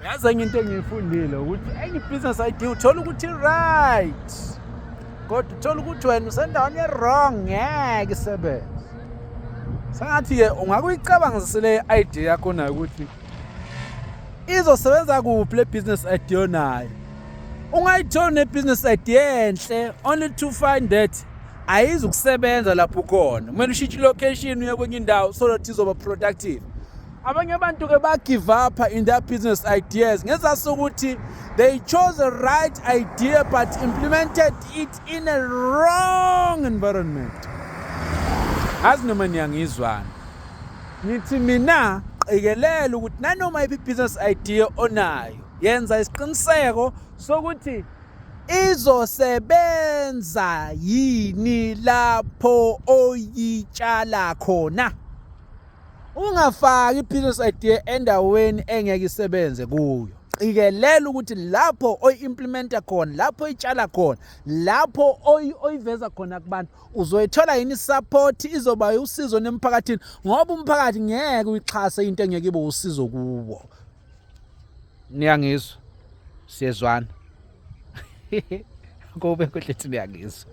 Yazi enye into engiyifundile ukuthi enye i-business idea uthola ukuthi right, kodwa uthola ukuthi wena usendaweni e-wrong, ngeke isebenze. Sengathi-ke ungakuyicabangisa le idea yakho nayo ukuthi izosebenza kuphi le business idea onayo. Ungayitholi ne-business idea enhle only to find that ayizukusebenza lapho ukhona. Kumele ushintshe i-location uye kwenye indawo so that izoba productive. Abanye abantu ke ba give up in their business ideas ngezasi ukuthi they chose the right idea but implemented it in a wrong environment. Azi noma niyangizwana. Ngithi mina qikelela ukuthi nanoma iphi business idea onayo, yenza isiqiniseko sokuthi izosebenza yini lapho oyitshala khona. Ungafaki i-business idea endaweni engeke isebenze kuyo. Qikelela ukuthi lapho oyi-implementa khona, lapho oyitshala khona, lapho oyiveza khona kubantu, uzoyithola yini i-support, izoba usizo nemphakathini, ngoba umphakathi ngeke uyixhase into engeke ibe usizo kuwo. Niyangizwa? Siyezwana. Kube kuhle, niyangizwa.